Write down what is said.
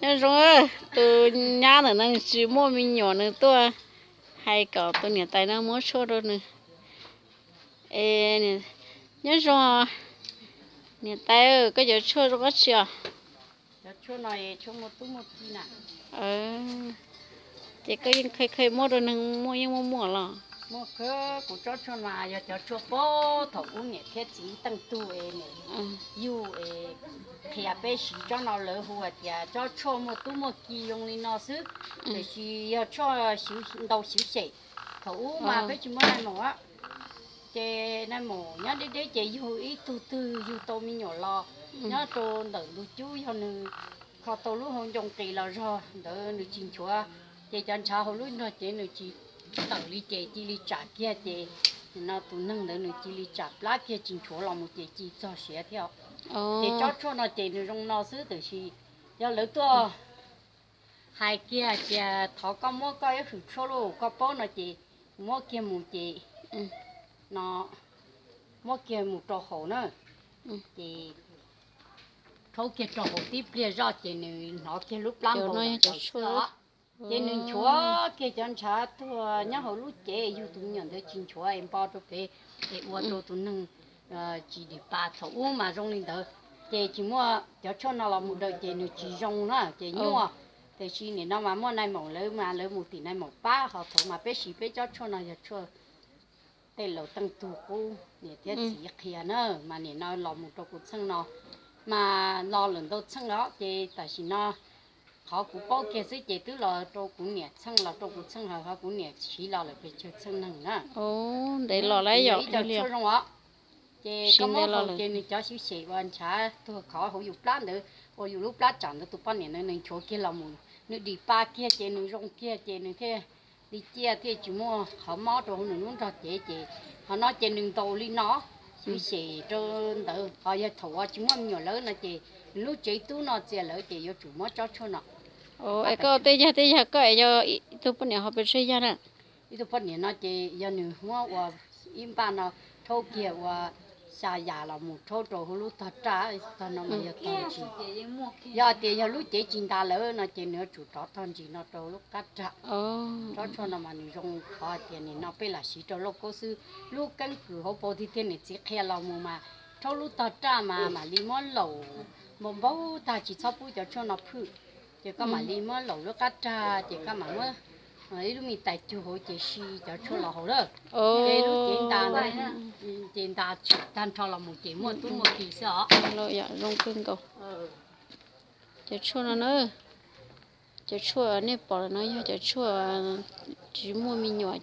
Nyob zoo, tus nyab ntawm no nws tsis muaj me nyuam, nws tuaj hais kom tus niam tais no muab tshuaj rau nws. Es nyob zoo, niam tais, koj cov tshuaj zoo dab tsi os? Ces koj yeej kheev kheev muab rau neeg muaj yeej muaj muaj los? Kuv tsob tshuaj no yog cov tshuaj puag thaum ub niam thiab txiv teej tug es niam yug es qhia peb siv tsob no, lawv hu hais tias tsob tshuaj muaj tub muaj ki zoo li no xwb, tiam sis yog tshuaj ntau xyv xyem. Thaum ub mas peb tsis muaj nai maum, ces nai maum nyob deb deb ces yug ib tug twg yug tau me nyuam los nyob rau ntawm ntug cub, yog nws kho tau lub hau ncoo qis los zog ntawd nws tsis nchuav, ces cov ntshav hauv lub nrog cev nws tsis tawm li ces cia li tsam kiag ces no tus neeg ntawd nws cia li tsam plab kiag tsis nchuav los mus ces cia txog siav thiab. Ces tsob tshuaj no ces nws zoo no xwb, tiam sis yog lawv tuaj hais kiag hais tias thov koj muab koj ib hwm tshuaj lauj, koj paub no ces muab kiag mus ces no muab kiag mus rau haus na. Ces rhaub kiag rau haus tib pliag zoj ces nws hnov kiag lub plab npau no. Ces nws nchuav kiag cov ntshav tuag nyob hauv lub cev yug tus me nyuam ntawd tsis nchuav es npo rau pem es ua rau tus neeg tsis dim pa. Thaum ub mas zoo li ntawd, ces tsis muaj cov tshuaj no los mus daws ces nws tsis zoo na, ces nyuaj. Tiam sis nim no mas muaj nai maum lawv mas lawv mus tim nai maum pab, ho thaum mas peb siv peb tsob tshuaj no yog tshuaj tej laus teej tug qub niam thiab txiv qhia na, mas nim no los mus rau kuv txheej no mas los lawm ntau txheej os, ces tam sim no qhov kuv paub kiag xwb ces twb los rau kuv niam txheej, los rau kuv txheej hawm, ho kuv niam siv los lawm pes tsawg txheej neeg na. Ntev los lawm yog ib co tshuaj zoo os. Ces koj muab haus ces nws cov xyv xyem uas ntshav tuag khov hauv yus plab ntawd, uas yus lub plab tsam ntawd tus poj niam ntawd nws nchuav kiag los mus, nws dim pa kiag ces nws zoo kiag ces nws thiaj li ciaj thiaj tsis muaj qhov mob rau hauv nws lub nrog cev. Ces qhov no ces nws ntaus li no, xyv xyem rau ntawd, ho yog thaum uas tsis muaj me nyuam lawm no ces nws lub tsev tub no txias lawm ces yuav tsum muab tsob tshuaj no. Es koj tej yag tej yag koj es yog ib tug poj niam ho pes tsawg yag na? Ib tug poj niam no ces yog nws muab ua ib npaj no rhaub kiag ua xya yam los mus rhaub rau hauv lub tog raj, tog no mas yog tog tsis, yog tias yog lub cev tsis ntas lawm no ces nws yuav tsum rov tog ntsis no rau lub qab raj. Tsob tshuaj no mas nws zoo qhov hais tias nim no peb lam siv rau lauj kaub xwb, lub keeb kwm hauv paus tiag tiag niam txiv qhia los mus mas rhaub lub tog raj mas mam li muab laum npau npaug tag, tsis txhob pub cov tshuaj no phwj. Ces koj mam li muab laum lub qab raj ces koj mam muab ib lub me tais cug hauv ces si cov tshuaj los haus lawm. Ces lub cev ntas ntawd ces ntas tag nrho los mus ces muaj tub muaj ki xwb os. Zoo kawg nkaus. Cov tshuaj no na, cov tshuaj nej pom no yog cov tshuaj tsis muaj me nyuam